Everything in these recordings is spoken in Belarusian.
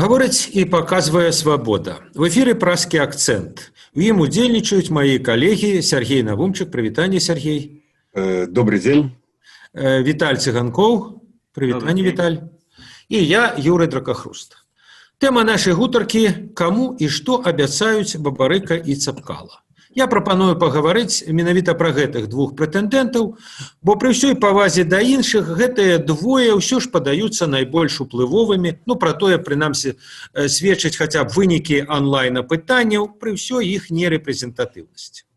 Гаворыць і паказвае «Свабода». У эфіры «Пражскі акцэнт». У ім удзельнічаюць мае калегі: Сяргей Навумчык. Прывітанне, Сяргей. Добрый день. Віталь Цыганкоў. Прывітанне, Віталь. І я, Юрый Дракахруст. Тэма нашай гутаркі: каму і што абяцаюць Бабарыка і Цапкала. Я прапаную пагаварыць менавіта пра гэтых двух прэтэндэнтаў, бо пры ўсёй павазе да іншых гэтыя двое ўсё ж падаюцца найбольш уплывовымі, ну, пра тое, прынамсі, сведчаць хаця б вынікі онлайн-апытанняў пры ўсёй іх нерэпрэзентатыўнасці.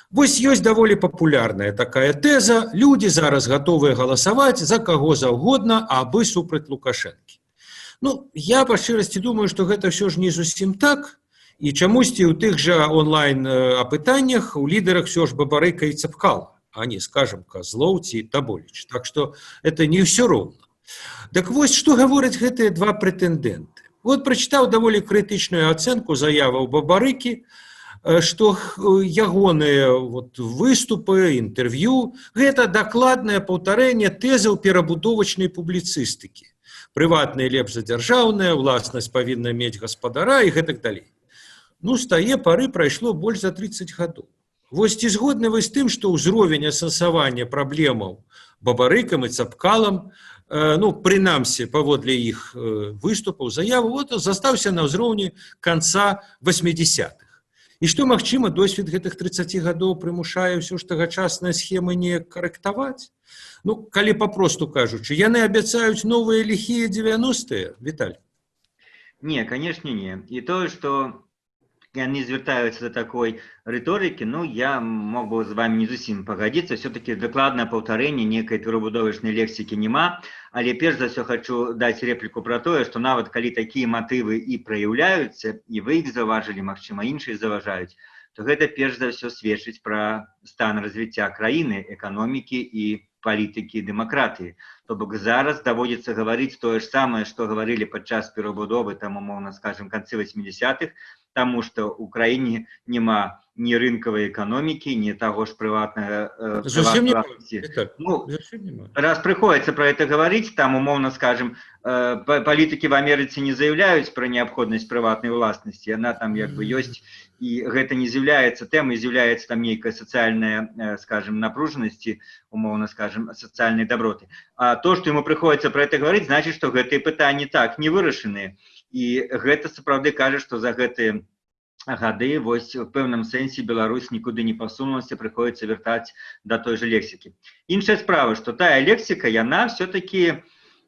Вось ёсць даволі папулярная такая тэза: людзі зараз гатовыя галасаваць за каго заўгодна, абы супраць Лукашэнкі. Ну, я па шчырасці думаю, што гэта ўсё ж не зусім так, і чамусьці ў тых жа онлайн апытаннях у лідарах ўсё ж Бабарыка і Цапкала, а не, скажем, Казлоў ці Таболіч. Так што это не ўсё роўна. Дык вось, што гавораць гэтыя два прэтэндэнты? Вот прачытаў даволі крытычную ацэнку заяваў Бабарыкі, што ягоныя вот выступы, інтэрв'ю — гэта дакладнае паўтарэнне тэзаў перабудовачнай публіцыстыкі. Прыватныя лепш за дзяржаўныя, уласнасць павінна мець гаспадара і гэтак далей. Ну, з тае пары прайшло больш за 30 гадоў. Вось ці згодны вы з тым, што ўзровень асэнсавання праблемаў Бабарыкам і Цапкалам, ну, прынамсі, паводле іх выступаў, заяву, вот, застаўся на ўзроўні канца 80-х? І што, магчыма, досвед гэтых 30 гадоў прымушае ўсё ж тагачасныя схемы не карэктаваць? Ну, калі папросту кажучы, яны абяцаюць новыя ліхія 90-е, Віталь? Не, конечно, не. І тое, што яны звяртаюцца да такой рыторыкі, ну, я мог бы з вами не зусім пагадзіцца. Все-таки дакладнае паўтарэнне некай перабудовачнай лексікі няма, але перш за ўсё хочу даць рэпліку пра тое, што нават калі такія матывы і праяўляюцца, і вы іх заўважылі, магчыма, іншыя заўважаюць, то гэта перш за ўсё сведчыць пра стан развіцця краіны, эканомікі і палітыкі, дэмакратыі. То бок зараз даводзіцца гаварыць тое ж самае, што гаварылі падчас перабудовы там, умоўна скажем, канцы 80-х, таму што ў краіне няма ні рынкавай эканомікі, ні таго ж прыватнага Зусім не. Ну, раз прыходзіцца про это гаварыць, там, умоўна скажем, палітыкі в Амерыцы не заяўляюць пра неабходнасць прыватнай уласнасці, яна там як бы ёсць, і гэта не з'яўляецца тэмай, з'яўляецца там нейкая сацыяльная, скажем, напружанасці, умоўна скажем, сацыяльнай даброты. А то, что ему прыходзіцца про это гаварыць, значит, что гэтыя пытанні так не вырашаныя, і гэта сапраўды кажа, што за гэтыя гады вось в пэўным сэнсе Беларусь нікуды не пасунулася, прыходзіцца вяртаць да той же лексікі. Іншая справа, што тая лексіка, яна все-таки,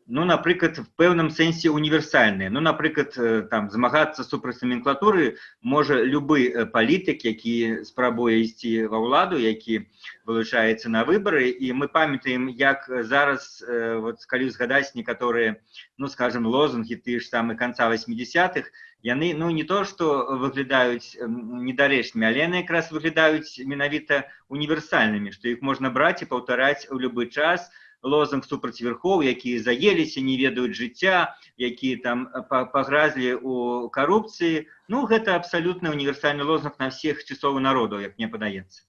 ну, напрыклад, в пэўным сэнсе універсальная. Ну, напрыклад, там змагацца супраць наменклатуры можа любы палітык, які спрабуе ісці ва ўладу, які вылучаецца на выбары. І мы памятаем, як зараз, вот калі згадаць некаторыя, ну, скажем, лозунгі тых ж самых канца 80-х, яны, ну, не то што выглядаюць недарэчнымі, але яны якраз выглядаюць менавіта універсальнымі, што іх можна браць і паўтараць у любы час: лозунг супраць верхоў, якія заеліся, не ведаюць жыцця, якія там пагразлі у карупцыі. Ну, гэта абсалютна універсальны лозунг на всех часоў народаў, як мне падаецца.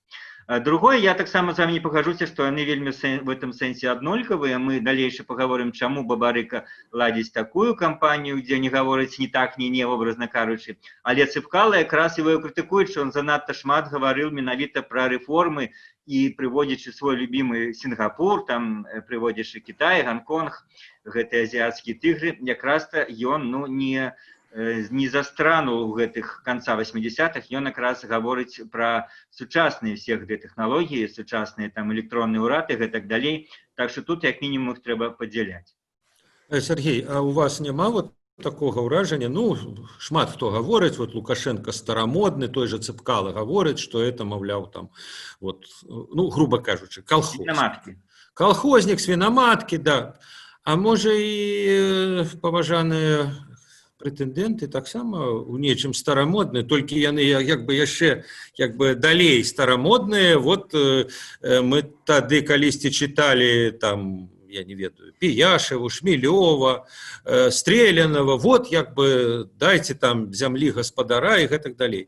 Другое, я таксама з вами не пагаджуся, што яны вельмі в этом сэнсе аднолькавыя. Мы далейше пагаворым, чаму Бабарыка ладзіць такую кампанію, дзе не гаворыць ні так, ні не, вобразна кажучы. Але Цапкала якраз его крытыкуюць, што он занадта шмат гаварыў менавіта пра рэформы і прыводзячы свой любімы Сінгапур, там прыводзячы Кітай, Гонконг, гэтыя азіяцкія тыгры, якраз-то ён, ну, не застранул у гэтых канца 80-х, ён якраз гаворыць пра сучасныя все гэтыя тэхналогіі, сучасныя там электронныя ўрады, гэтак далей. Так что тут як мінімум іх трэба падзяляць. Сяргей, а у вас няма вот такога ўражання? Ну, шмат хто гаворыць, вот Лукашенко старамодны, той же Цапкала гаворыць, что это, маўляў, там вот, ну, грубо кажучы, колхоз, колхозник, свиноматки, да. А можа, і паважаныя прэтэндэнты таксама ў нечым старамодны, толькі яны як бы яшчэ як бы далей старамодныя? Вот мы тады калісьці чыталі там, я не ведаю, Піяшеву, Шмелёва, Стреленова, вот як бы дайте там зямлі гаспадара і гэтак далей.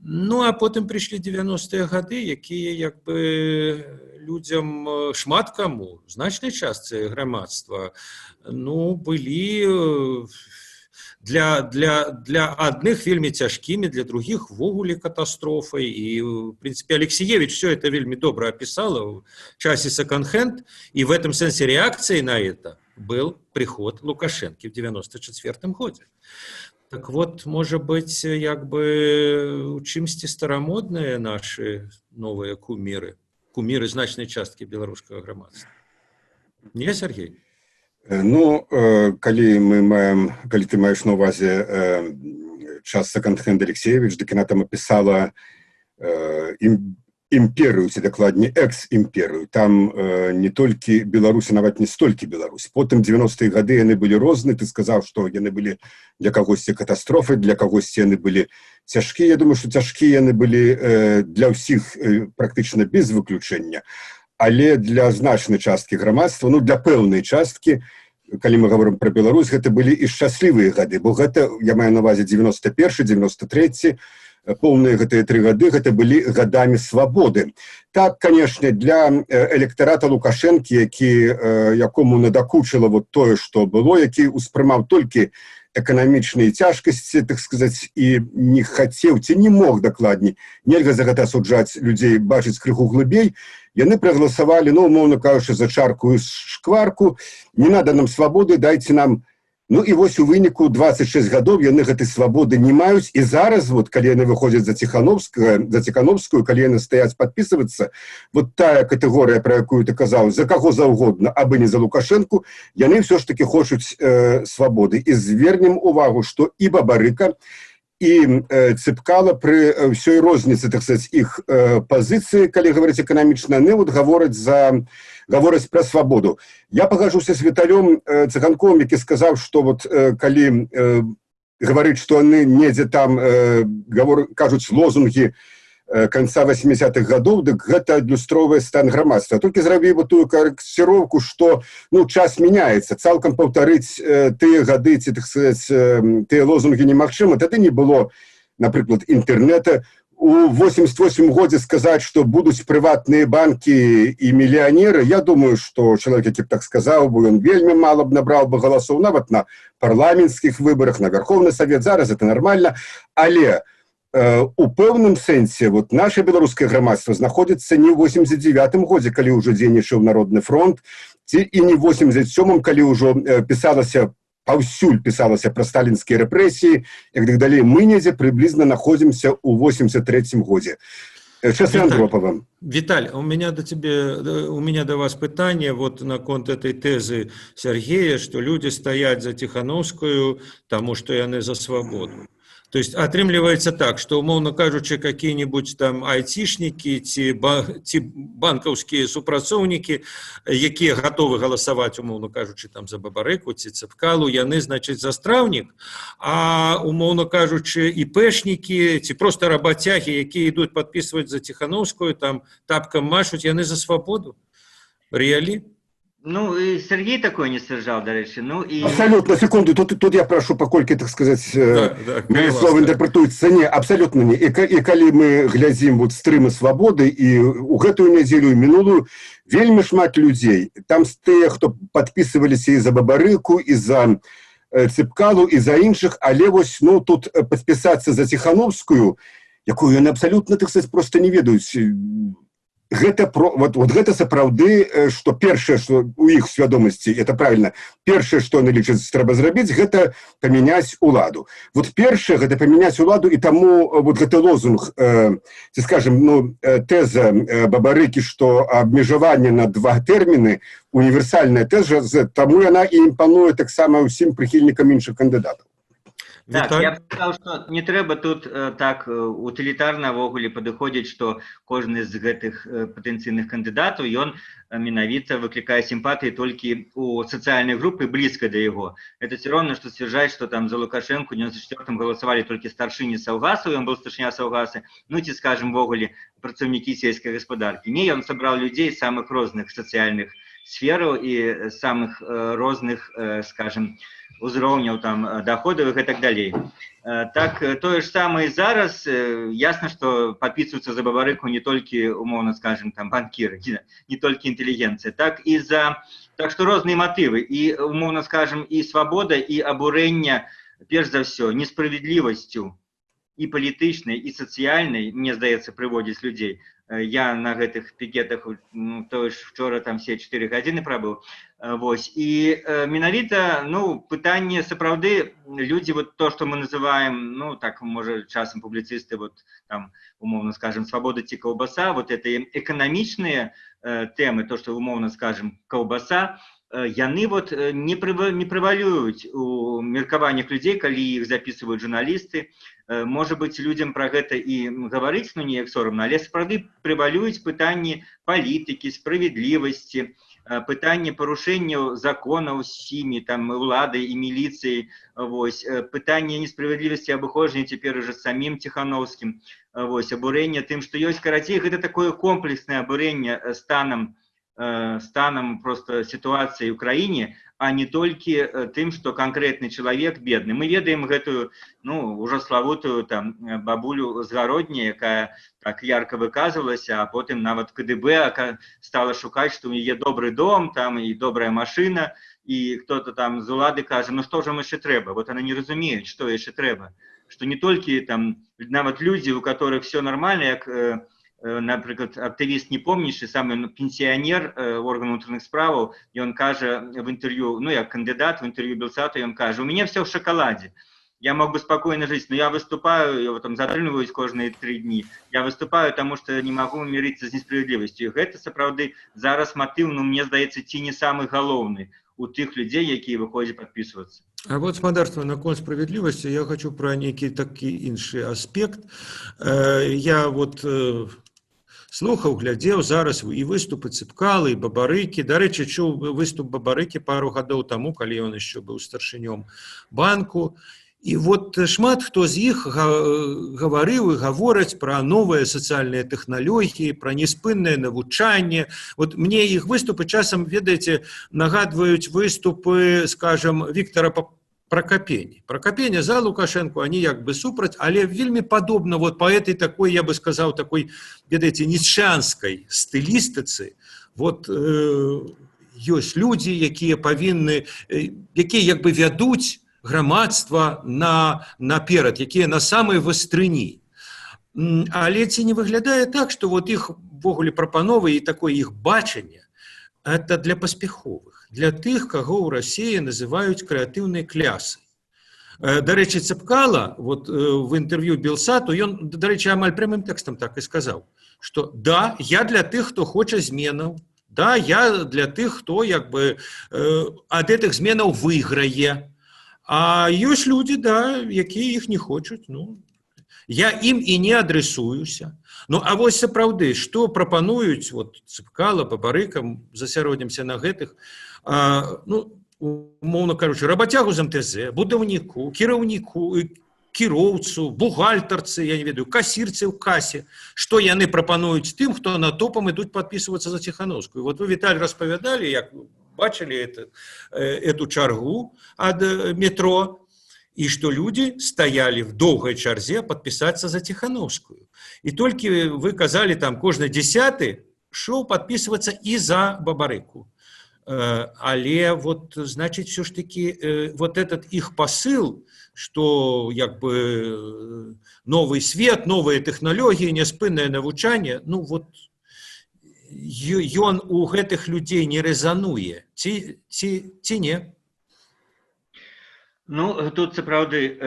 Ну, а потым прыйшлі 90-е гады, якія як бы людзям, шмат каму, значнай частцы грамадства, ну, былі Для адных вельмі цяжкімі, для другіх увогуле катастрофай. І, в принципе, Алексіевіч все это вельмі добра описала в часе секонд-хенд, и в этом сэнсе реакцией на это был приход Лукашенко в 94 годзе. Так вот, можа быть, як бы у чымсьці старамодныя наши новыя куміры, куміры значнай часткі беларускага грамадства. Не, Сергей? Ну, калі мы маем, калі ты маеш на увазе час секонд-хенд Алексіевіч, дык яна там апісала імперыю, ці дакладней экс-імперыю. Там не толькі Беларусь, нават не столькі Беларусь. Потым 90-е гады яны былі розныя. Ты сказаў, што яны былі для кагосьці катастрофай, для кагосьці яны былі цяжкія. Я думаю, што цяжкія яны былі для ўсіх практычна без выключэння. Але для значнай часткі грамадства, ну, для пэўнай часткі, калі мы говорим про Беларусь, гэта былі і шчаслівыя гады, бо гэта, я маю на увазе 91, 93, поўныя гэтыя 3 гады, гэта былі гадамі свабоды. Так, конечно, для электарата Лукашэнкі, які якому надакучыла вот тое, што было, які ўспрымаў толькі эканамічныя цяжкасці, так сказать, і не хацеў ці не мог, дакладней, нельга за гэта асуджаць людзей, бачыць крыху глыбей, яны прагаласавалі, ну, умоўна кажучы, за чарку і шкварку: не надо нам свабоды, дайте нам. Ну і вось у выніку 26 гадоў яны гэтай свабоды не маюць. І зараз вот, калі яны выходзяць за Ціхановскага, за Ціхановскую, калі яны стаяць падпісвацца, вот тая катэгорыя, пра якую ты казаў, за каго заўгодна, абы не за Лукашэнку, яны ўсё ж таки хочуць свабоды. І звернем увагу, што і Бабарыка, і Цапкала, пры ўсёй розніцы, так сказать, іх пазіцыі, калі гаварыць эканамічна, яны вот гавораць пра свабоду. Я пагажуся з Віталём Цыганковым, які сказаў, што вот калі гаварыць, што яны недзе там кажуць лозунгі конца 80-х гадоў, дык гэта адлюстроўвае стан грамадства. Толькі зрабіў бы тую карэкціроўку, што, ну, час мяняецца, цалкам паўтарыць тыя гады ці, так сказать, тыя лозунгі немагчыма. Тады не было, напрыклад, інтэрнета. У 88 годзе сказаць, што будуць прыватныя банкі і мільянеры, я думаю, што чалавек, які б так сказаў бы, ён вельмі мала б набраў бы галасоў нават на парламенцкіх выбарах на Верховны Совет. Зараз это нормально, але у пэўным сэнсе вот наше беларускае грамадства знаходзіцца не ў 89 годзе, калі ўжо дзейнічаў Народны фронт, ці і не 87, калі ўжо пісалася паўсюль, пісалася пра сталінскія рэпрэсіі і так далей. Мы недзе прыблізна находзімся ў 83 годзе, часы Андропова. Виталь, у меня до вас пытанне вот наконт этой тэзы Сергея, что люди стоят за Тихановскую, тому что яны за свободу. То есть атрымліваецца так, что, умоўно кажучы, какие-нибудь там айцішнікі ці банкаўскія супрацоўнікі, якія гатовы галасаваць, умоўно кажучы, там за Бабарыку ці Цапкалу, яны, значыць, за страўнік, а, умоўно кажучы, іпэшнікі ці просто рабацягі, якія ідуць падпісваць за Ціхановскую, там тапкам машуць, яны за свабоду. Really? Ну, и Сергей такое не сцвярджаў, дарэчы. Ну, и. Абсолютно, секунду, тут я прошу, паколькі, так сказать, Да, слова інтэрпрэтуецца. Не, абсолютно не. І калі мы глядзім вот стрымы «Свабоды» і у гэтую нядзелю, і мінулую, вельмі шмат людзей. Там з тыя, хто падпісываліся і за Бабарыку, і за Цапкалу, і за іншых, але вось, ну, тут падпісацца за Ціхановскую, якую яны абсолютно, так сказать, просто не ведаюць, гэта вот гэта сапраўды, что першае, что у іх свядомасці, это правильно, першае, что яны лічаць, трэба зрабіць, гэта памяняць уладу. Вот першае, гэта памяняць уладу. І таму вот гэты лозунг ці, скажем, ну, тэза Бабарыкі, что абмежаванне на два тэрміны, універсальная тэза, таму яна і імпануе таксама ўсім прыхільнікам іншых кандыдатаў. Так, я б сказал, что не трэба тут так утылітарна ўвогуле падыходзіць, што кожны з гэтых патэнцыйных кандыдатаў, ён менавіта выклікае сімпатыі толькі у сацыяльнай групы, блізка да яго. Это все роўна, што сцвярджаць, што там за Лукашэнку 94 галасавалі толькі старшыні саўгасаў, ён был старшыня саўгасы, ну ці, скажем, увогуле працаўнікі сельскай гаспадаркі. Не, ён сабраў людзей самых розных сацыяльных сфераў і самых розных, скажем, узроўняў там доходаў і гэтак далей. Так, тое ж самае і зараз. Ясна, што падпісваюцца за Бабарыку не толькі, умоўна скажем, там банкіры, не толькі інтэлігенцыя, так і за, так што розныя матывы і, умоўна скажем, і свабода, і абурэнне. перш за ўсё несправядлівасцю і палітычнай, і сацыяльнай, мне здаецца, прыводзіць людзей. Я на гэтых пікетах, ну, то ж учора там все 4 гадзіны прабыў. Вось. І менавіта, ну, пытанне сапраўды, людзі, вот то, что мы называем, ну, так, можа, часам публіцысты, вот, там, умоўна скажем, свабода ці каўбаса, вот это эканамічныя тэмы, то, что, умоўна скажем, каўбаса, яны вот не прэвалююць у меркаваннях людзей, калі іх записываюць журналісты. Можа быць, людзям пра гэта і гаварыць, ну, неяк сорамна, але сапраўды прэвалююць пытанні палітыкі, справядлівасці, пытанне парушэнняў законаў усімі там уладай і міліцыяй, вось, пытанне несправядлівасці абыходжання цяпер уже самім Ціхановскім, вось, абурэнне тым, што ёсць, карацей, гэта такое комплекснае абурэнне станам просто сітуацыі ў краіне, а не толькі тым, што канкрэтны чалавек бедны. Мы ведаем гэтую, ну, ўжо славутую там бабулю з Гародні, якая так ярка выказвалася, а потым нават КДБ стала шукаць, што ў яе добры дом там і добрая машына, і кто-то там з улады кажа: «Ну што ж вам яшчэ трэба?» Вот она не разумеюць, што яшчэ трэба. Што не толькі там нават людзі, у которых все нормально, як напрыклад, актывіст Непомнящий, сам ён пенсіянер органаў унутраных справаў, ён кажа в інтэрв'ю, ну, як кандыдат в інтэрв'ю Белсату, ён кажа: «У мяне все в шоколаде, я мог бы спокойно жить, но я выступаю, его там затрымліваюць кожныя 3 дні, я выступаю, тому что не могу мириться з несправядлівасцю». Гэта сапраўды зараз матыў, ну, мне здаецца, ці не самы галоўны у тых людзей, якія выходзяць падпісвацца. А вот, спадарства, наконт справядлівасці я хочу пра нейкі такі іншы аспект. Я вот слухаў, глядзеў зараз і выступы Цапкалы, і Бабарыкі. Дарэчы, чуў выступ Бабарыкі пару гадоў таму, калі ён яшчэ быў старшынём банку. І вот шмат хто з іх гаварыў і гавораць пра новыя сацыяльныя тэхналогіі, пра неспыннае навучанне. Вот мне іх выступы часам, ведаеце, нагадваюць выступы, скажем, Виктора Прокопени. Прокопеня за Лукашенко, они як бы супраць, але вельмі падобна вот по этой такой, я бы сказал, такой, ведаеце, ніцшанскай стылістыцы. Вот ёсць людзі, якія павінны, якія як бы вядуць грамадства наперад, якія на самай вастрыні. Але ці не выглядае так, што вот іх увогуле прапановы і такое іх бачанне — это для паспяховых, для тых, каго ў Расіі называюць крэатыўнай клясай? Дарэчы, Цапкала вот в інтэрв'ю Белсату, ён, дарэчы, амаль прямым тэкстам так і сказаў, что да, я для тых, хто хоча зменаў, да, я для тых, хто як бы ад гэтых зменаў выйграе. А ёсць людзі, да, якія іх не хочуць, ну, я ім і не адресуюся. Ну, а вось сапраўды, што прапануюць вот Цапкала, Бабарыка, засяродзімся на гэтых, ну, умоўна кажучы, рабацягу з МТЗ, будаўніку, кіраўніку, кіроўцу, бухгалтарцы, я не ведаю, касірцы ў касе, што яны прапануюць тым, хто натопам ідуць падпісвацца за Ціхановскую? Вот вы, Віталь, распавядалі, як бачылі эту чаргу ад метро, і што людзі стаялі в доўгай чарзе падпісацца за Ціхановскую. І толькі вы казалі, там кожны 10-ы шоў падпісвацца і за Бабарыку. Але вот, значит, все ж таки вот этот их посыл, что як бы новый свет, новые технологии, няспыннае навучанне, ну вот ён у гэтых людзей не рэзануе ці не? Ну, тут сапраўды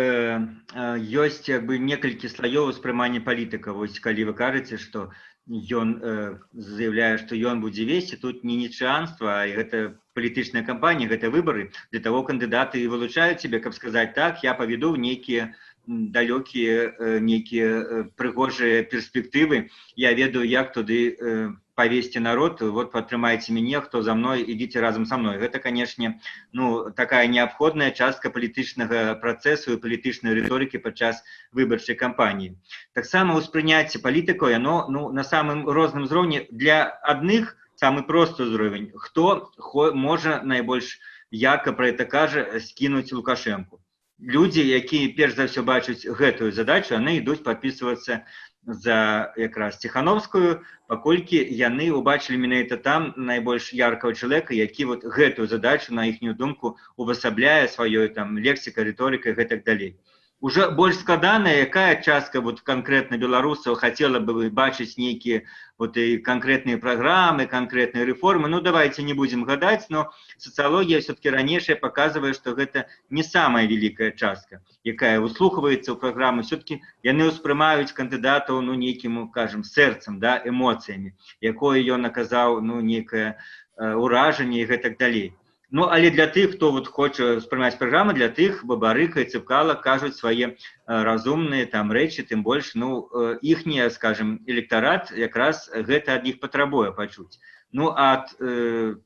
ёсць як бы некалькі слаёў успрымання палітыка. Вось калі вы кажаце, што ён заявляе, што ён будзе весці, тут не ніцшэанства, а гэта палітычная кампанія, гэта выбары. Для таго кандыдаты і вылучаюць себе, каб сказаць: «Так, я паведу ў нейкія далёкія, нейкія прыгожыя перспектывы, я ведаю, як туды павесці народ, вот падтрымайце мяне, хто за мной, ідзіце разам са мной». Гэта, канешне, ну, такая неабходная частка палітычнага працэсу і палітычнай рыторыкі падчас выбарчай кампаніі. Таксама ўспрыняцце палітыкаў, яно, ну, на самым розным узроўні. Для адных самы просты ўзровень, хто можа найбольш ярка пра это кажа: скінуць Лукашэнку. Людзі, якія перш за ўсё бачаць гэтую задачу, яны ідуць падпісвацца. за якраз Ціхановскую, паколькі яны ўбачылі менавіта там найбольш яркага чалавека, які вот гэтую задачу, на іхнюю думку, увасабляе сваёй там лексікай, рыторыкай і гэтак далей. Уже больш складаная, якая частка вот канкрэтна беларусаў хацела бы бачыць нейкія вот і канкрэтныя праграмы, канкрэтныя рэформы. Ну, давайте не будзем гадаць, но сацыялогія все-таки ранейшая паказвае, што гэта не самая вялікая частка, якая ўслухваецца ў праграмы. Все-таки яны ўспрымаюць кандыдатаў, ну, нейкім, кажам, сэрцам, да, эмоцыямі, якое ён аказаў, ну, нейкае ўражанне і гэтак далей. Ну, але для тых, хто вот хоча успрымаць праграмы, для тых Бабарыка і Цапкала кажуць свае разумныя там рэчы, тым больш, ну, іхні, скажем, электарат якраз гэта ад іх патрабуе пачуць. Ну, ад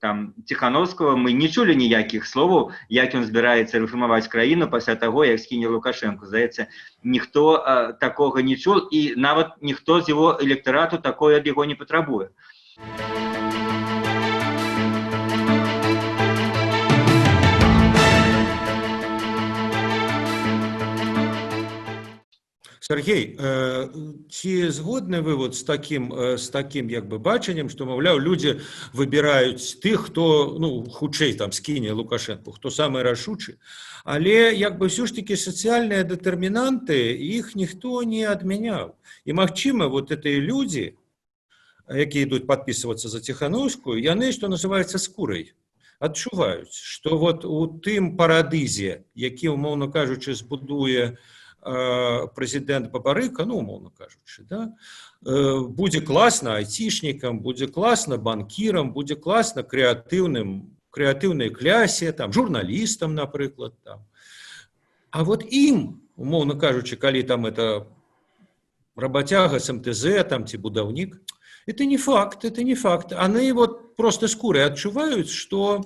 там Ціхановскага мы не чулі ніякіх словаў, як ён збіраецца рэфармаваць краіну пасля таго, як скіне Лукашэнку. Здаецца, ніхто такога не чул, і нават ніхто з яго электарату такое ад яго не патрабуе. Сяргей, ці згодны вы вот з такім як бы бачаннем, што, маўляў, людзі выбіраюць тых, хто, ну, хутчэй там скіне Лукашэнку, хто самы рашучы, але як бы ўсё ж таки сацыяльныя дэтэрмінанты, іх ніхто не адмяняў. І, магчыма, вот гэтыя людзі, якія ідуць падпісвацца за Ціхановскую, яны, што называецца, скурай адчуваюць, што вот у тым парадызе, які, умоўна кажучы, збудуе прэзідэнт Бабарыка, ну, умоўна кажучы, да, будзе класна айцішнікам, будзе класна банкірам, будзе класна крэатыўнай клясе, там, журналістам, напрыклад, там. А вот ім, умоўна кажучы, калі там это рабацяга з МТЗ там ці будаўнік, это не факт, это не факт. Они вот просто скурай адчуваюць, что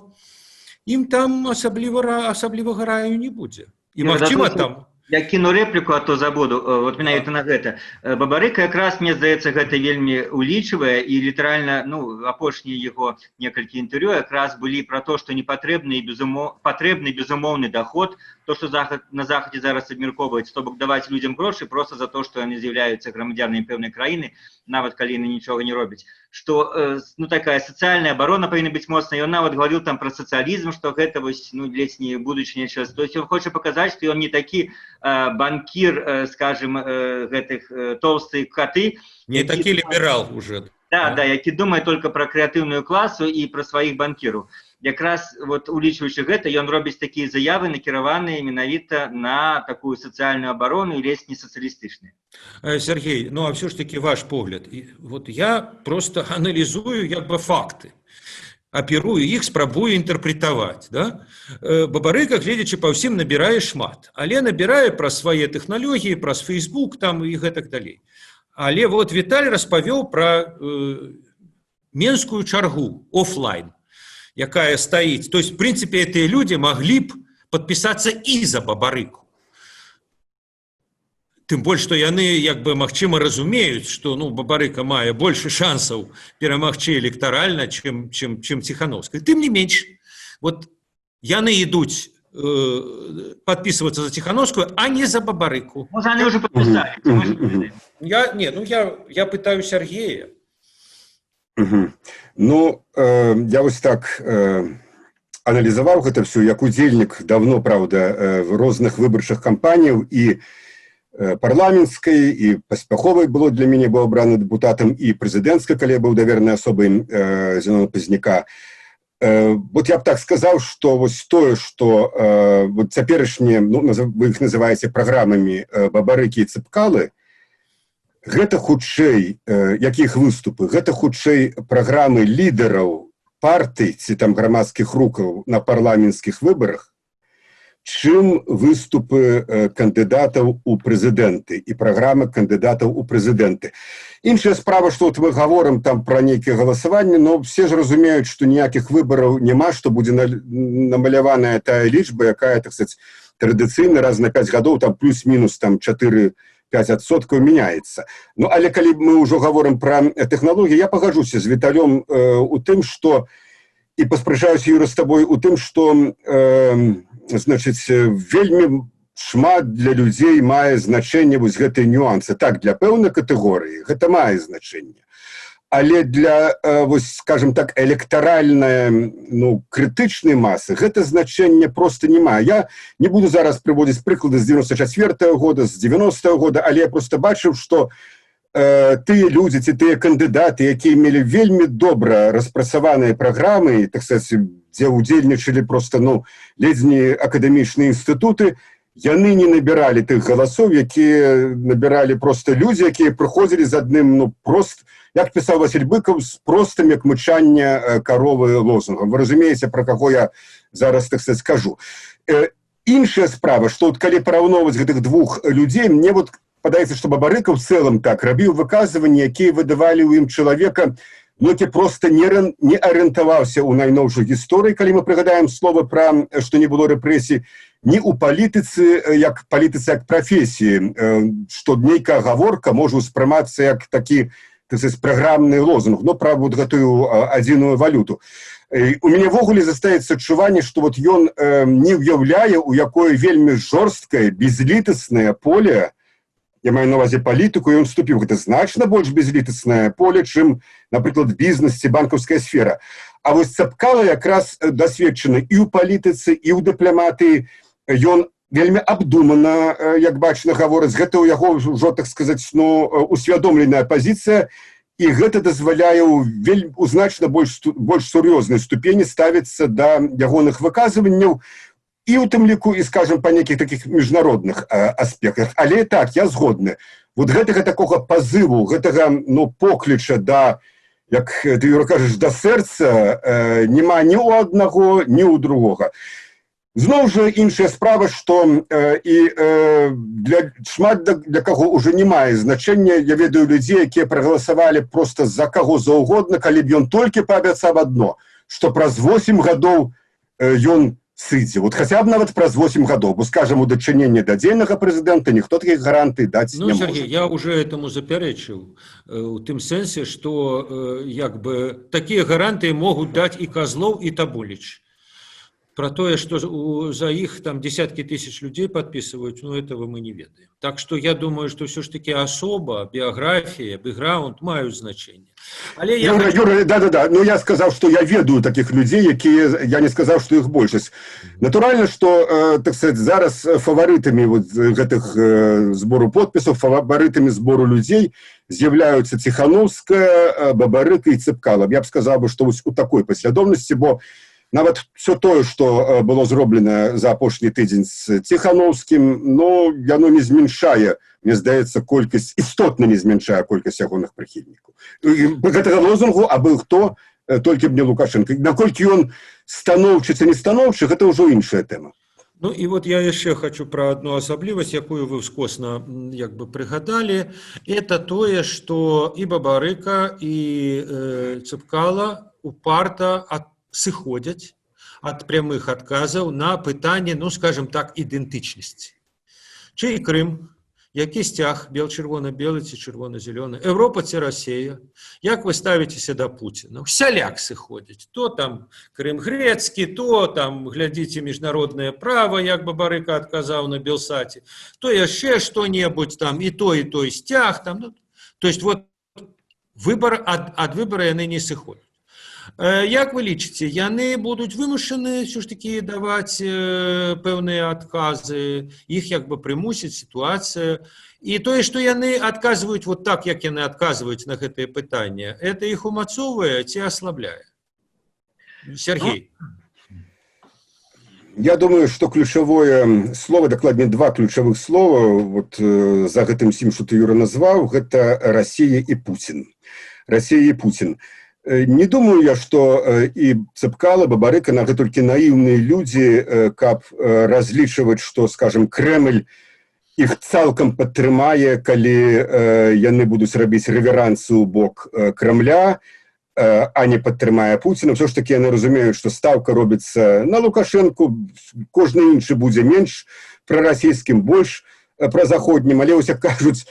ім там асаблівага раю не будзе. І, магчыма, там. Я кіну рэпліку, а то забуду. Вот менавіта на гэта. Бабарыка якраз, мне здаецца, гэта вельмі улічвае, і літаральна, ну, апошнія яго некалькі інтэрв'ю якраз былі пра то, што не патрэбны патрэбны безумоўны доход, то, што на Захадзе зараз абмяркоўваюць, то бок даваць людзям грошы просто за то, што яны з'яўляюцца грамадзянамі пэўнай краіны, нават калі яны нічога не робяць. Што ну, такая сацыяльная абарона павінна быць моцная. Ён нават гаварыў там пра сацыялізм, што гэта вось, ну, ледзь не будучыня час. То есть ён хоча паказаць, што ён не такі банкір, скажем, гэтых толстые коты. Не такі ліберал уже. Да, які думае только пра крэатыўную класу і пра сваіх банкіраў. Якраз вот улічваючы гэта, ён робіць такія заявы, накіраваныя менавіта на такую сацыяльную абарону і ледзь не сацыялістычныя. Сяргей, ну а все ж таки ваш погляд. І вот я просто аналізую як бы факты, аперую іх, спрабую інтэрпрэтаваць. Да? Бабарыка, гледзячы па ўсім, набірае шмат, але набірае праз свае тэхналогіі, праз Facebook там і гэтак далей. Але вот Віталь распавёў пра менскую чаргу офлайн, якая стаіць. То есть, в принципе, гэтыя людзі маглі б падпісацца і за Бабарыку. Тым больш, што яны як бы, магчыма, разумеюць, што, ну, Бабарыка мае больше шансаў перамагчы электаральна, чым Ціхановская. Тым не менш, вот яны ідуць падпісвацца за Ціхановскую, а не за Бабарыку. Можа, они уже подписали. Я не, ну, я пытаю Сяргея. Ну, я вось так аналізаваў гэта все як удзельнік давно, праўда, розных выбарчых кампаніяў, і парламенцкай, і паспяховай было для мяне, быў абраны дэпутатам, і прэзідэнцкай, калі я быў давернай асобай Зянона Пазняка. Вот я б так сказаў, што вось тое, што вот цяперашнія, ну, вы іх называеце праграмамі, Бабарыкі і Цапкалы, гэта хутчэй, якіх выступы, гэта хутчэй праграмы лідараў партый ці там грамадскіх рухаў на парламенцкіх выбарах, чым выступы кандыдатаў у прэзідэнты і праграмы кандыдатаў у прэзідэнты. Іншая справа, што вот мы гаворым там пра нейкія галасаванні, но все ж разумеюць, што ніякіх выбараў няма, што будзе намаляваная тая лічба, якая, так сказать, традыцыйна раз на 5 гадоў там плюс-мінус там 4-5% мяняецца. Ну, але калі мы ўжо гаворым пра тэхналогіі, я пагаджуся з Віталём у тым, што, і паспрачаюся, Юра, з табой у тым, што значыць, вельмі шмат для людзей мае значэнне вось гэтыя нюансы. Так, для пэўнай катэгорыі гэта мае значэнне. Але для, вось, скажем так, электаральнай, ну, крытычнай масы гэта значэнне просто не мае. Я не буду зараз прыводзіць прыклады з 94-го года, з 90-го года, але я просто бачыў, што тыя людзі ці тыя кандыдаты, якія мелі вельмі добра распрацаваныя праграмы, так сказать, дзе ўдзельнічалі просто, ну, ледзь не акадэмічныя інстытуты, яны не набіралі тых галасоў, якія набіралі просто людзі, якія прыходзілі з адным, ну, прост, як пісаў Васіль Быкаў, з простым, як мычанне каровы, лозунгам. Вы разумееце, пра каго я зараз, так сказать, скажу. Іншая справа, што вот калі параўноўваць гэтых двух людзей, мне вот падаецца, што Бабарыка ў цэлым так рабіў выказванні, якія выдавалі ў ім чалавека, ну, які просто не арыентаваўся ў найноўшай гісторыі, калі мы прыгадаем слова пра што не было рэпрэсій, ні ў палітыцы, як палітыцы, як прафесіі, што нейкая гаворка можа ўспрымацца як такі, так сказать, праграмны лозунг, но пра вот гэтую адзіную валюту. У мяне ўвогуле застаецца адчуванне, што вот ён не ўяўляе, у якое вельмі жорсткае, безлітаснае поле, я маю на увазе палітыку, ён уступіў. Гэта значна больш безлітаснае поле, чым, напрыклад, бізнес ці банкаўская сфера. А вось Цапкала якраз дасведчаны і ў палітыцы, і ў дыпламатыі, ён вельмі абдумана, як бачна, гаворыць. Гэта ў яго ўжо, так сказаць, ну, усвядомленая пазіцыя, і гэта дазваляе ў значна больш сур'ёзнай ступені ставіцца да ягоных выказванняў, і ў тым ліку і, скажем, па нейкіх такіх міжнародных аспектах. Але так, я згодны, вот гэтага такога пазыву, гэтага, ну, покліча да, як ты, Юра, кажаш, да сэрца, няма ні ў аднаго, ні ў другога. Зноў жа, іншая справа, што і для шмат для каго ўжо не мае значэння. Я ведаю людзей, якія прагаласавалі просто за каго заўгодна, калі б ён толькі паабяцаў адно, што праз 8 гадоў ён сыдзе. Вот хаця б нават праз 8 гадоў, бо, скажем, у дачыненні да дзейнага прэзідэнта ніхто такіх гарантый даць Ну, не Сергей, можа. я уже этому запярэчыў у тым сэнсе, што як бы такія гарантыі могуць даць і Казлоў, і Табуліч. Про тое, что за іх там десятки тысяч людей подписывают, ну, этого мы не ведаем. Так что я думаю, что все ж таки особа, биография, бэкграунд маюць значение. Але я Юра, хочу. Юра, да-да-да, ну, я сказаў, што я ведаю такіх людзей, якія, я не сказаў, што іх большасць. Натуральна, што, так сказать, зараз фаварытамі вот гэтых збору подпісаў, фаварытамі збору людзей з'яўляюцца Ціхановская, Бабарыка і Цапкала. Я б сказаў бы, што вось у такой паслядоўнасці, бо нават все тое, што было зроблена за апошні тыдзень з Ціхановскім, ну, яно не змяншае, мне здаецца, колькасць, істотна не змяншае колькасць ягоных прыхільнікаў. І гэтага лозунгу абы хто, толькі б не Лукашенко. Наколькі ён станоўчы ці не станоўчы, гэта ўжо іншая тэма. Ну і вот я яшчэ хочу пра одну асаблівасць, якую вы ўскосна як бы прыгадалі. Это тое, што і Бабарыка, і Цапкала упарта сыходзяць ад прямых адказаў на пытанне, ну, скажем так, ідэнтычнасці. Чый Крым, які сцяг, бел чырвона-белы ці чырвона-зялёны, Еўропа ці Расея, як вы ставіцеся да Пуціна? Усяляк сыходзяць. То там Крым грэцкі, то там глядзіце міжнароднае права, як Бабарыка адказаў на Белсаце, то яшчэ што-небудзь там, і то, і той сцяг там. Ну, то есть вот ад выбора яны не сыходзяць. Як вы лічыце, яны будуць вымушаны ўсё ж такі даваць пэўныя адказы, іх як бы прымусіць сітуацыя? І тое, што яны адказваюць вот так, як яны адказваюць на гэтае пытанне, это іх умацоўвае ці аслабляе? Сергей. Я думаю, што ключавое слово, дакладней, два ключавых слова вот за гэтым усім, што ты, Юра, назваў, гэта Расія і Пуцін. Расія і Пуцін. Не думаю я, што і Цапкала, Бабарыка нагэтулькі наіўныя людзі, каб разлічваць, што, скажем, Крэмль іх цалкам падтрымае, калі яны будуць рабіць рэверансы ў бок Крамля, а не падтрымае Пуціна. Ўсё ж такі яны разумеюць, што стаўка робіцца на Лукашэнку, кожны іншы будзе менш прарасійскім, больш празаходнім, але вось, як кажуць,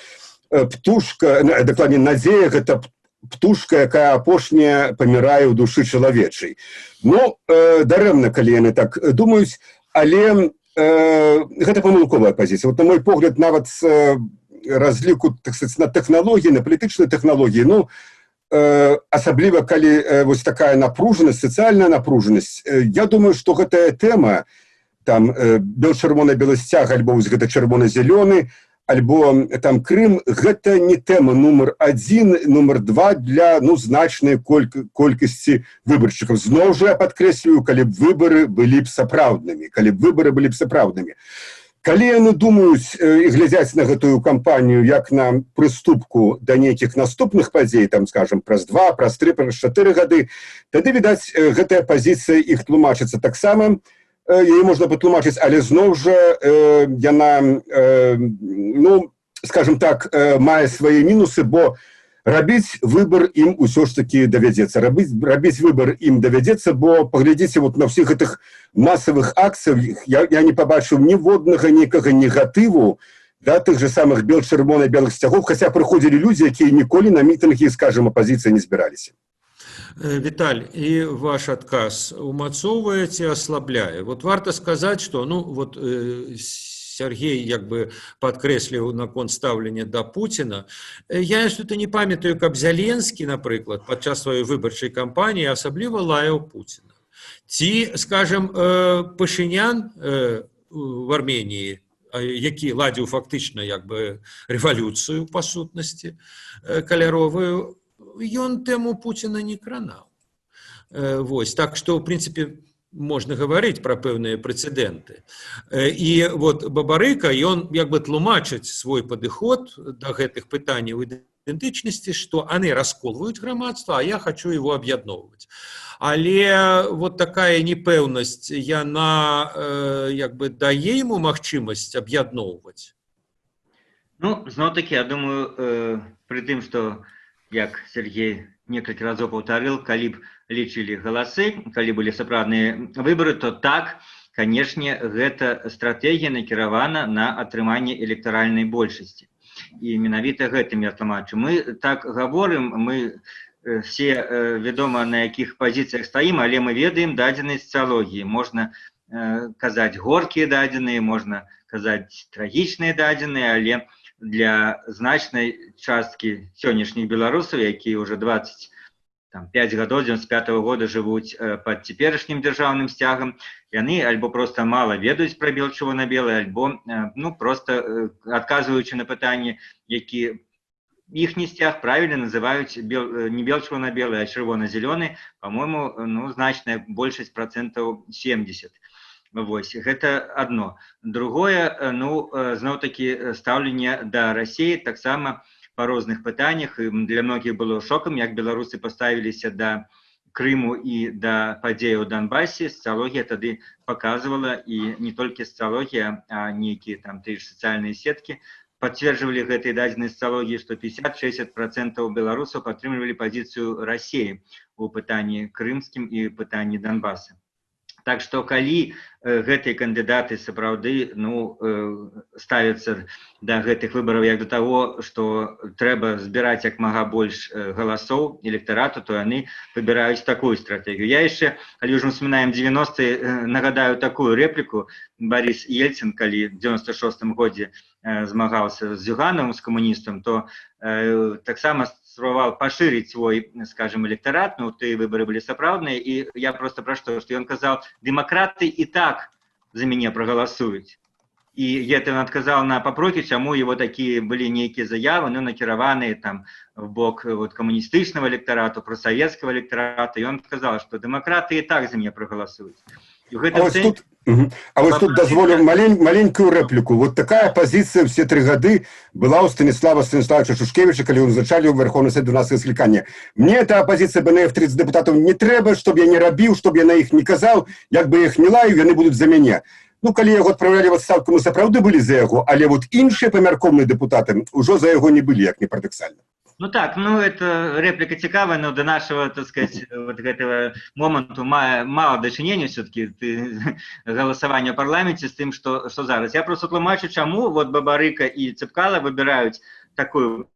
птушка, дакладней, надзея — гэта птушка, якая апошняя памірае ў душы чалавечай. Ну, дарэмна, калі яны так думаюць, але Гэта памылковая пазіцыя. Вот, на мой погляд, нават з разліку, так сказать, на тэхналогіі, на палітычныя тэхналогіі, ну, асабліва калі вось такая напружанасць, сацыяльная напружанасць, я думаю, што гэтая тэма там бел чырвона-белы сцяг, альбо вось гэта чырвона-зялёны, альбо там Крым, гэта не тэма нумар адзін, нумар два для, ну, значнай колькасці выбаршчыкаў. Зноў жа я падкрэсліваю, калі б выбары былі б сапраўднымі, калі б выбары былі б сапраўднымі. Калі яны думаюць і глядзяць на гэтую кампанію як на прыступку да нейкіх наступных падзей, там, скажем, праз 2, праз 3, праз 4 гады, тады, відаць, гэтая пазіцыя іх тлумачыцца таксама, яе можна патлумачыць, але зноў жа яна, ну, скажем так, мае свае мінусы, бо рабіць выбар ім усё ж таки давядзецца. Рабіць выбар ім давядзецца, бо паглядзіце вот на ўсіх гэтых масавых акцыях, я не пабачыў ніводнага нейкага негатыву да тых же самых бел чырвона-белых сцягоў, хаця прыходзілі людзі, якія ніколі на мітынгі, скажем, апазіцыі не збіраліся. Віталь, і ваш адказ: умацоўвае ці аслабляе? Вот варта сказаць, что, ну вот, Сяргей як бы падкрэсліў наконт стаўлення да Пуціна. Я что-то не памятаю, каб Зяленскі, напрыклад, падчас сваёй выбарчай кампаніі асабліва лаяў Пуціна. Ці, скажем, Пашынян в Арменіі, які ладзіў фактычна як бы рэвалюцыю, па сутнасці, каляровую, ён тэму Пуціна не кранаў. Вось, так што, в прынцыпе, можна гаварыць пра пэўныя прэцэдэнты. І вот Бабарыка, ён як бы тлумачыць свой падыход да гэтых пытанняў ідэнтычнасці, што яны расколваюць грамадства, а я хочу его аб'ядноўваць. Але вот такая непэўнасць, яна як бы дае ему магчымасць аб'ядноўваць. Ну, зноў-таки, я думаю, пры тым, што, як Сяргей некалькі разоў паўтарыў, калі б лічылі галасы, калі былі сапраўдныя выбары, то так, канешне, гэта стратэгія накіравана на атрыманне электаральнай большасці. І менавіта гэтым я тлумачу. Мы так гаворым, мы все вядома, на якіх пазіцыях стаім, але мы ведаем дадзеныя сацыялогіі. Можна казаць горкія дадзеныя, можна казаць трагічныя дадзеныя, але для значнай часткі сённяшніх беларусаў, якія ўжо 25 гадоў, 95 -го года жывуць пад цяперашнім дзяржаўным сцягам, яны альбо просто мала ведаюць пра бел чырвона-белы, альбо ну, просто адказваючы на пытанні, які іхні сцяг правильно называюць не бел чырвона-белы, а чырвона-зялёны, по-моему, ну, значная большасць, процентаў 70. Вось, гэта одно. Другое, ну, зноў-такі стаўленне да Расіі таксама па розных пытаннях. І для многіх было шокам, як беларусы паставіліся да Крыму і да падзеяў у Донбасе. Сацыялогія тады показывала, і не толькі сацыялогія, а нейкія там тыя ж сацыяльныя сеткі пацверджвалі гэтыя дадзеныя сацыялогіі, што 50-60% беларусаў падтрымлівалі пазіцыю Расіі у пытанні крымскім і пытанні Донбаса. Так што калі гэтыя кандыдаты сапраўды, ну, ставяцца да гэтых выбараў як да таго, што трэба збіраць як мага больш галасоў электарату, то яны выбіраюць такую стратэгію. Я яшчэ, калі ўжо ўспамінаем 90-е, нагадаю такую рэпліку. Барыс Ельцын, калі в 96 годзе змагаўся з Зюганавым, з камуністам, то таксама спрабаваў пашырыць свой, скажем, электарат, ну, тыя выбары былі сапраўдныя, і я просто пра што, што ён казаў: «Дэмакраты і так за мяне прагаласуюць». І это ён адказаў на папрокі, чаму его такія былі нейкія заявы, ну, накіраваныя там в бок вот камуністычнага электарату, прасавецкага электарату, і ён сказаў, што дэмакраты і так за мяне прагаласуюць. І ў гэтым А вось тут, А вось тут дазволю маленькую рэпліку. Вот такая пазіцыя все 3 гады была ў Станіслава Станіславовича Шушкевича, калі ён узначаліў Верховны Совет 12 склікання. «Мне эта апазіцыя БНФ, 30 дэпутатаў, не трэба, чтоб я не рабіў, чтоб я на іх не казаў, як бы я іх не лаяў, яны будуць за мяне». Ну, калі яго адпраўлялі в адстаўку, мы сапраўды былі за яго, але вот іншыя памяркоўныя дэпутаты ўжо за яго не былі, як не парадаксальна. Ну так, ну, это рэпліка цікавая, но до нашего, так сказать, вот гэтага моманту мае мала дачынення все-таки галасавання ў парламенце з тым, што зараз. Я просто тлумачу, чаму вот Бабарыка і Цапкала выбіраюць такую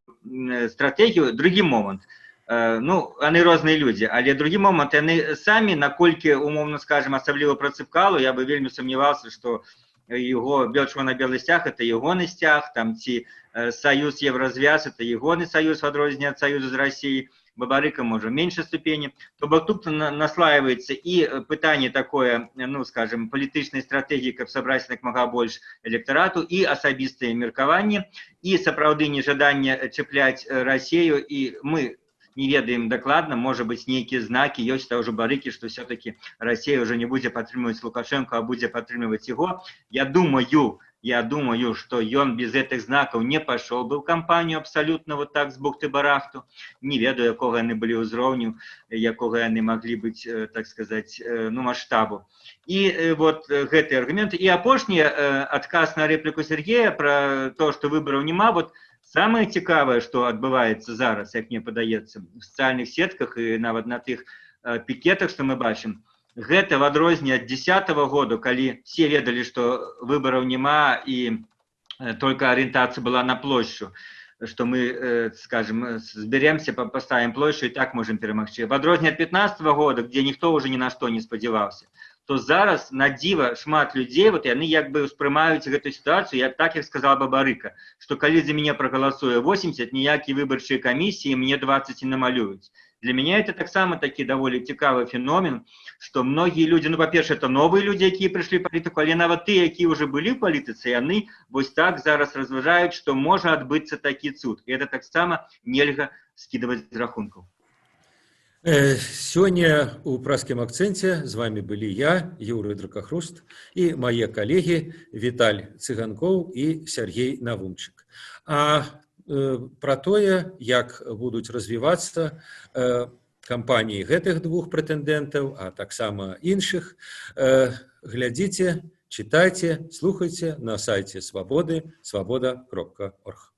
стратэгію. Другі момант. Ну, яны розныя людзі, але другі момант, яны самі, наколькі, умоўна скажем, асабліва пра Цапкалу, я бы вельмі сумняваўся, што Его бел-чырвона-белы сцяг — это ягоны сцяг, там, ці саюз Еўразвяз — это ягоны саюз, адрозненне ад саюзу з Россией. Бабарыка, можа, меншай ступені. То бок тут наслаивается і пытанне такое, ну, скажем, палітычнай стратэгіі, каб сабраць як мага больш электарату, і асабістыя меркаванні, і сапраўды нежаданне чапляць Россию. І мы не ведаем дакладна, можа быть, нейкія знакі ёсць таго ж Бабарыкі, что все-таки Россия уже не будзе падтрымліваць Лукашенко, а будзе падтрымліваць его. Я думаю, что ён без гэтых знакаў не пашоў бы ў кампанію абсалютна вот так, з бухты-барахту. Не ведаю, якога яны былі ўзроўню, якога яны маглі быць, так сказать, ну, маштабу. І вот гэтыя аргументы. І апошні адказ на рэпліку Сергея про то, что выбараў няма. Вот самое цікавае, что адбываецца зараз, як мне падаецца, в сацыяльных сетках і нават на тых пікетах, что мы бачым, гэта в адрозненне ад 10-го году, калі все ведалі, что выбараў няма і только арыентацыя была на плошчу, что мы, скажем, зберемся, поставим площу и так можем перамагчы. В адрозненне от 15-го года, где никто уже ни на что не спадзяваўся, то зараз на дзіва шмат людзей, вот яны як бы ўспрымаюць гэтую сітуацыю як так, як сказал Бабарыка, что калі за мяне прагаласуе 80, ніякія выбарчыя камісіі мне 20 не намалююць. Для меня это таксама такі даволі цікавы феномен, что многие люди, ну, па-першае, это новыя людзі, якія прыйшлі палітыку, але нават тыя, якія уже былі ў палітыцы, яны вось так зараз разважаюць, что можа адбыцца такі цуд, і это таксама нельга скидывать з рахункаў. Сёння у Пражскім акцэнце з вами былі я, Юрый Дракахруст, і мае калегі Віталь Цыганкоў і Сергей Навумчык. А пра тое, як будуць развівацца кампаніі гэтых двух прэтэндэнтаў, а таксама іншых, глядзіце, чытайце, слухайце на сайце Свабоды свабода.орг.